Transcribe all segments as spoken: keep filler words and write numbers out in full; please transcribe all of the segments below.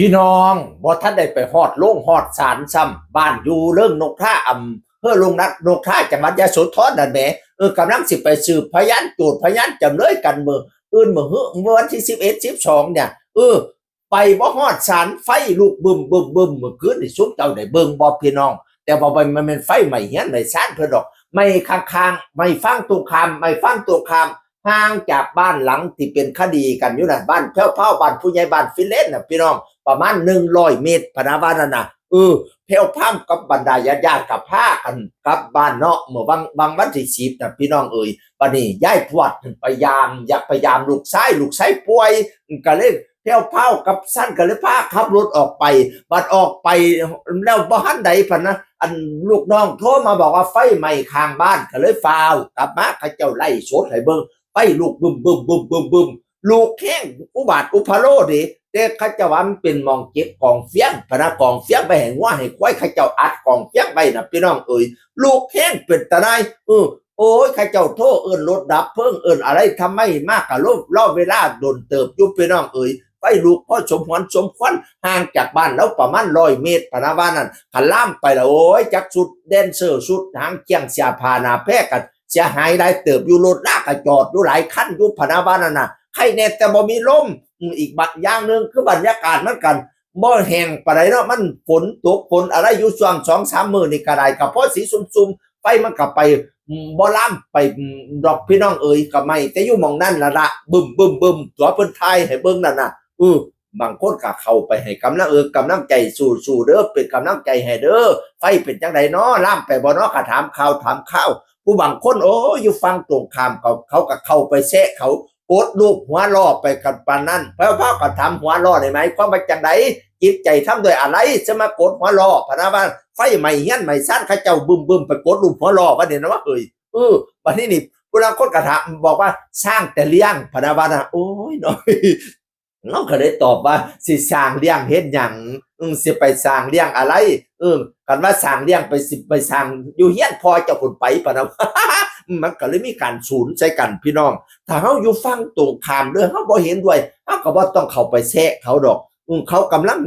พี่น้อง บ่ทันได้ไปฮอดโรงฮอดศาลซ้ำ บ้านอยู่เริงนกทา อำเภอเริงนกทา จังหวัดยโสธรนั่นแหม เออ กำลังสิไปสืบพยานโจทก์พยานจำเลยกันมื้ออื่น มื้อฮื้อ มื้อวันที่สิบเอ็ด สิบสอง เนี่ย เออ ไปบ่ฮอดศาล ไฟลุกบึ้มบึ้มบึ้ม มื้อคืนนี่ ซุมเจ้าได้เบิ่งบ่พี่น้อง แต่ว่ามัน มันแม่นไฟไหม้เฮือนไหม้ซานเพิ่นดอก ไหม้ข้างๆ ไหม้ฝั่งตรงข้าม ไหม้ฝั่งตรงข้าม ห่างจากบ้านหลังที่เป็นคดีกันอยู่น่ะ บ้านแพ้วพราว บ้านผู้ใหญ่บ้านฟินแลนด์น่ะพี่น้อง ประมาณหนึ่งร้อยเมตร พะนะว่านั่นน่ะ เออ แพ้วพราวกับบรรดาญาติๆ ก็พากันกลับบ้านเนาะ เมื่อวัง วังวันที่สิบน่ะพี่น้องเอ๋ย บัดนี้ยายทวดไปยาม อยากไปยามลูกชาย ลูกชายป่วย ก็เลย แพ้วพราวกับซันก็เลยพาขับรถออกไป บัดออกไปแล้วบ่ทันใดพะนะ อันลูกน้องโทรมาบอกว่าไฟไหม้ข้างบ้าน ก็เลยฟ้าวกลับมา เขาเจ้าไลฟ์สดให้เบิ่ง ไฟลุกบึ้มบึ้มบึ้มบึ้มบึ้ม ลุกแฮงอุบาทอุพาโลเด้ แต่เขาเจ้าว่ามันเป็นหม่องเก็บกองเฟียงพะนะ กองเฟียงไว้ให้งัวให้ควาย เขาเจ้าอัดกองเฟียงไว้น่ะพี่น้องเอ๋ย ลุกแฮงเป็นตาหน่าย เออ โอ้ย เขาเจ้าโทรเอิ้นรถดับเพลิง เอิ้นอะไรทำไมมากะรอ รอเวลาโดนเติบอยู่พี่น้องเอ๋ย ไฟลุกพอสมควรสมควร ห่างจากบ้านลาวประมาณร้อยเมตร พะนะว่านั่น คันลามไปละ โอ้ย จักชุดแดนเซอร์ ชุดหางเคียง เสื้อผ้าหน้าแพรกัน เสียหายหลายเติบอยู่ รถลากะจอดอยู่หลายคันอยู่ พะนะว่านั่นน่ะ ใครแน่แต่บ่มีลม อืม อีกบะ อย่างหนึ่งคือบรรยากาศมันกัน บ่แห้งปานใดเนาะ มันฝนตกฝนอะไรอยู่ช่วงสองสามมื้อนี่ก็ได้ ก็พอสิซุ่มๆ ไฟมันก็ไป อืม บ่ลามไป อืม ดอกพี่น้องเอ๋ย ก็ไหม้แต่อยู่หม่องนั่นล่ะละ บึ้มๆๆ ตัวเพิ่นถ่ายให้เบิ่งนั่นน่ะ เออ บางคนก็เข้าไปให้กำลัง เออ กำลังใจ สู้ๆ เด้อ เป็นกำลังใจให้เด้อ ไฟเป็นจั่งใดน้อ ลามไปบ่น้อ ก็ถามข่าว ถามข่าว ผู้บางคน โอ้ อยู่ฝั่งตรงข้ามเขา เขาก็เข้าไปแซะเขา กดรูปหัวล้อไปกันปานนั้น แพ้วพราวก็ถาม หัวล้อนี่หมายความว่าจั่งใด จิตใจทำด้วยอะไร จะมากดหัวล้อ พะนะว่าไฟไหม้เฮือนไหม้ซาน เขาเจ้าบึ้มๆ ไปกดรูปหัวล้อ ว่านี่นะว่าเฮ้ย เออ บัดนี้นี่ ผู้ลางคนก็ถาม บอกว่าสร้างแต่เลี้ยง พะนะว่านะ โอ้ยเนาะ เราก็เลยตอบว่า สิสร้างเลี้ยงเฮ็ดหยัง อืม สิไปสร้างเลี้ยงอะไร เออ คันว่าสร้างเลี้ยงไป สิไปสร้างอยู่เฮือนพ่อเจ้าพุ้นไป พะนะ มันก็เลยมีการสูนใส่กันพี่น้อง ถ้าเฮาอยู่ฝั่งตรงข้ามเด้อ เฮาบ่เห็นด้วย เฮาก็บ่ต้องเข้าไปแซะเขาดอก อืม เขากำลัง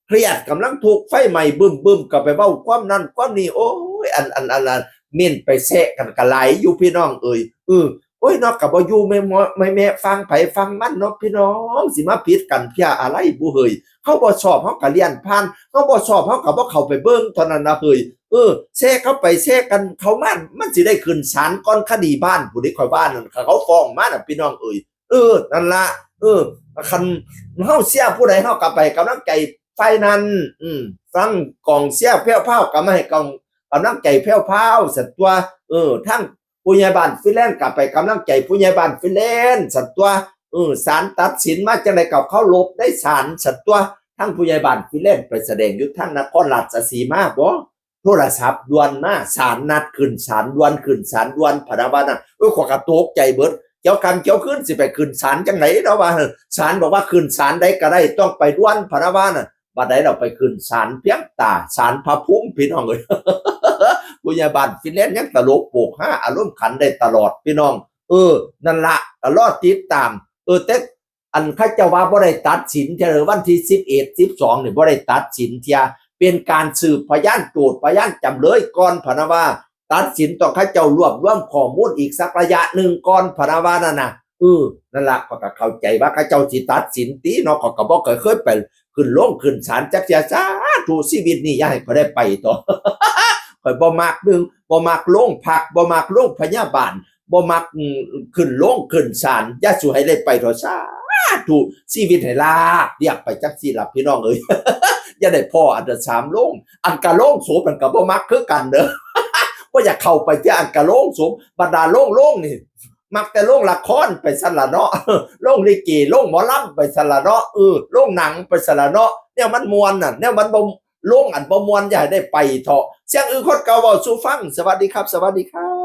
เครียด กำลังทุกข์ ไฟไหม้บึ้มๆ ก็ไปเว้าความนั้นความนี้ โอ้ย อัน อัน อัน อัน เม้นไปแซะกันก็หลายอยู่พี่น้องเอ๋ย เออ โอ้ยเนาะ ก็บ่อยู่แม่หมอ แม่ แม่ฟังไผฟังมันเนาะพี่น้อง สิมาผิดกันเพียอะไรบุเฮ้ย เฮาบ่ชอบเฮาก็เลื่อนผ่าน เฮาบ่ชอบเฮาก็บ่เข้าไปเบิ่งเท่านั้นนะเฮ้ย เออ แซะเข้าไปแซะกันเข้ามา มันสิได้ขึ้นศาลก่อนคดีบ้านผู้ใด๋ ข้อยว่านั่น เขาฟ้องมาน่ะพี่น้องเอ๋ย เออ นั่นละ เออ คันเฮาเชียร์ผู้ใด๋ เฮาก็ไปกำลังใจฝ่ายนั้น อืม ฟังกองเชียร์แพ้วพราวก็มาให้กอง กำลังใจแพ้วพราวซั่นตั่ว เออ ทั้งผู้ใหญ่บ้านฟินแลนด์ก็ไปกำลังใจผู้ใหญ่บ้านฟินแลนด์ซั่นตั่ว เออ ศาลตัดสินมาจั่งใดก็เคารพในศาลซั่นตั่ว ทั้งผู้ใหญ่บ้านฟินแลนด์ไปแสดงอยู่ทางนครราชสีมาบ่ โทรศัพท์ด่วนมา ศาลนัดขึ้นศาลด่วน ขึ้นศาลด่วน พะนะว่านะ โอ้ย ข้อยก็ตกใจเบิด เกี่ยวค่ำเกี่ยวคืนสิไปขึ้นศาลจั่งใด๋เนาะว่า ศาลบอกว่าขึ้นศาลใด๋ก็ได้ ต้องไปด่วน พะนะว่านะ บัดใด๋เราไปขึ้นศาลเพียงตา ศาลพระภูมิพี่น้องเอ๋ย ผู้ใหญ่บ้านฟินแลนด์ยังตลกโปกฮาอารมณ์ขันได้ตลอดพี่น้อง เออ นั่นละ ก็รอติดตาม เออ แต่ อันเขาเจ้าว่าบ่ได้ตัดสินเทื่อ วันที่สิบเอ็ด สิบสอง นี่บ่ได้ตัดสินเทื่อ เป็นการสืบพยานโจทก์พยานจำเลยก่อน พะนะว่า ตัดสินต้องเขาเจ้ารวบรวมข้อมูลอีกสักระยะหนึ่งก่อน พะนะว่านั่นน่ะ เออ นั่นล่ะ ข้อยก็เข้าใจว่าเขาเจ้าสิตัดสินติเนาะ ข้อยก็บ่เคย เคยไปขึ้นโรงขึ้นศาลจักเทื่อ สาธุ ชีวิตนี้อย่าให้ข้อยได้ไปต่อ ข้อยบ่มัก หนึ่ง บ่มักโรงพัก บ่มักโรงพยาบาล บ่มัก อืม ขึ้นโรงขึ้นศาล อย่าสู่ให้ได้ไปเถาะ สาธุ ชีวิตให้ลาบเรียบไปจังซี่ล่ะพี่น้องเอ๋ย อย่าได้พ้ออันเดียวสามโรง อันกะโรงศพมันก็บ่มักคือกันเด้อ บ่อยากเข้าไปที่อันกะโรงศพ บรรดาโรง โรงนี่ มักแต่โรงละครไปซั่นล่ะเนาะ โรงลิเก โรงหมอลำไปซั่นล่ะเนาะ เออ โรงหนังไปซั่นล่ะเนาะ แนวมันม่วนน่ะ แนวมันบ่ โรงอันบ่ม่วนอย่าให้ได้ไปเถาะ เสียงอื่นคนเก่าเว้าสู่ฟัง สวัสดีครับ สวัสดีครับ